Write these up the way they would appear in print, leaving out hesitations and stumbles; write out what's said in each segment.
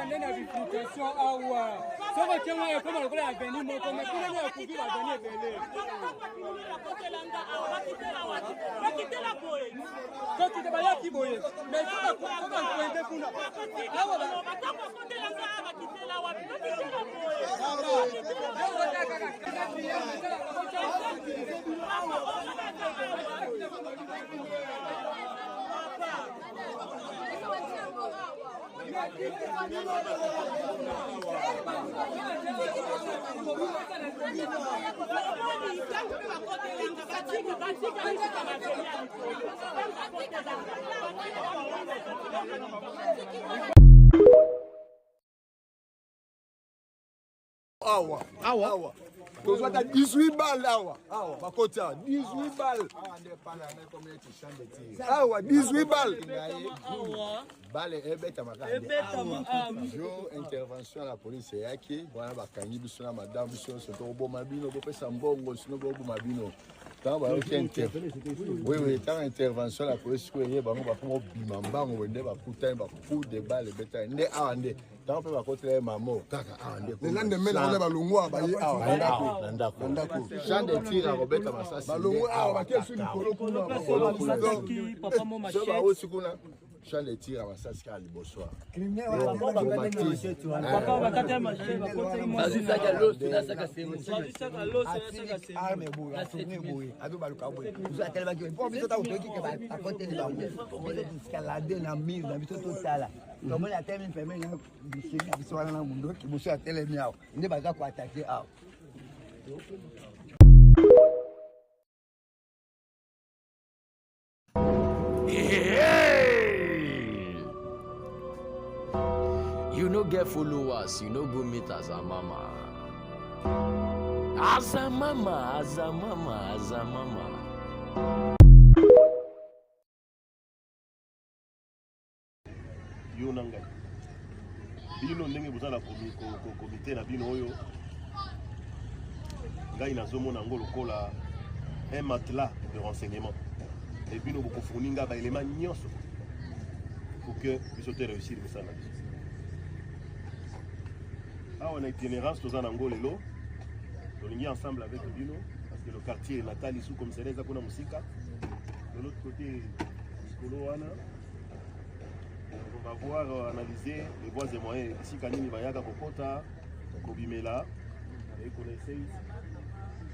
nde na bifurcation awa soki otie ngo ekoma lokola ya avenue moko mais kuna nde ekoki ba avenue ebele kokita bayaki boye mais soki kuna awa. Awa awa tozwa ata 18 balle awa awa bakoti awa 18 balle awa 18 balle bale ebetamaka jour intervention ya la police eyaki wana bakangi biso na madame biso nyonso tokoboma bino bopesa mbongo sino boboma bino ntango bayoki oui oui ntango intervention ya police sikoyo eye bango bakoma obima mbango nde bakutani bacoup de balle ebetani nde awa nde ntango mpe bakotela ye mamo kaka awa nde le lendemain na wana balongwa baye awa na ndako na ndako champ de tir akobeta masasi balongwa awa batie su likolo kuna likolo kuna so bauti kuna champ de tir ya masasi kaka liboso na mire na biso totala tomoni atelemi pembeni na biseli na biso wana na mundoki mosusu atelemi awa nde baza koatake awa. You no get followers, you no go meet as a mama. As a mama, as a mama, as a mama. Yo na ngai bino ndenge boza na komite na bino oyo ngai nazomona yango lokola un matelas de renseignement et bino bokofourni ngai baelema nyonso pour que biso te réussir mosala na biso awa na itinérance toza na yango lelo. Tolingi ensemble avec bino parce que le quartier natali sous commissariat eza kuna mosika de l'autre côté likolo wana. On va voir analyser les voies et moyens esika nini bayaka kokota kobimela et qu'on essaye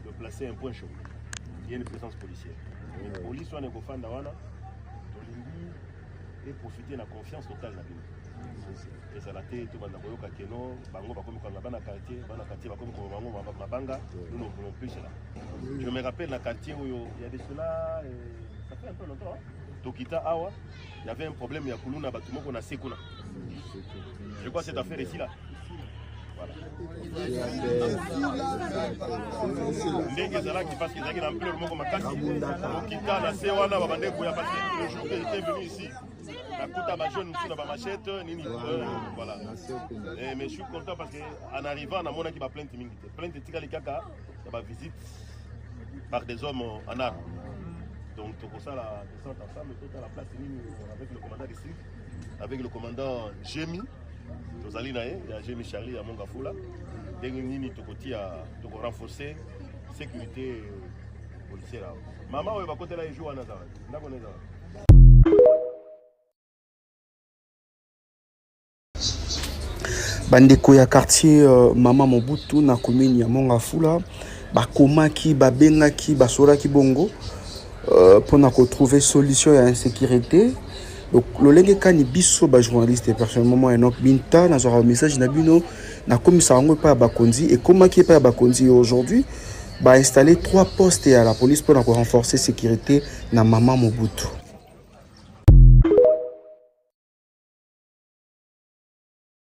de placer un point chaud. Il y a une présence policière. Et police wana ekofanda wana tolingi et profiter na confiance totale na bino. Ezala te tobanda koyoka keno bango bakomi kokanga bana quartier, bana quartier bakomi koboma bango mabanga. Nous ne voulons plus cela. Je me rappelle na quartier oyo il y a de cela ça fait un peu longtemps, hein? Tokita awa il y avait un problème ya kuluna bato moko na se kuna. Je crois cette affaire ici là. Voilà. Ndenge ezalaki parce que ezalaki na ampleur moko makasi okita na se wana babande koya parce que le jour que j'étais venu ici nakuta ba jeune mosusu na ba machette nini voilà. Eh, mais je suis content parce que en arrivant namonaki ba plainte mingi te. Plainte etikali kaka ya ba visite par des hommes en armes. Donc tokosala descente ensemble totala place nini avec le commandant district, avec le commandant Jemi tozali na ye ya Jemi Charlie ya Mongafula, ndenge nini tokotia tokorenforcer sécurité policière awa. Mama oyo bakotela ye jour wana aza wapi? Ndako na eza wapi? Bandeko ya quartier Mama Mobutu na commune ya Mongafula bakomaki, babengaki, basolaki bongo mpona kotrouver solution ya insécurité. Donc lolenge kani biso ba journaliste, personnellement moi Enoch Binta nazwaka message na bino nakomisa yango epai ya bakonzi, ekomaki epai ya bakonzi. Aujourd'hui ba installer 3 postes ya la police mpona korenforcer sécurité na Mama Mobutu.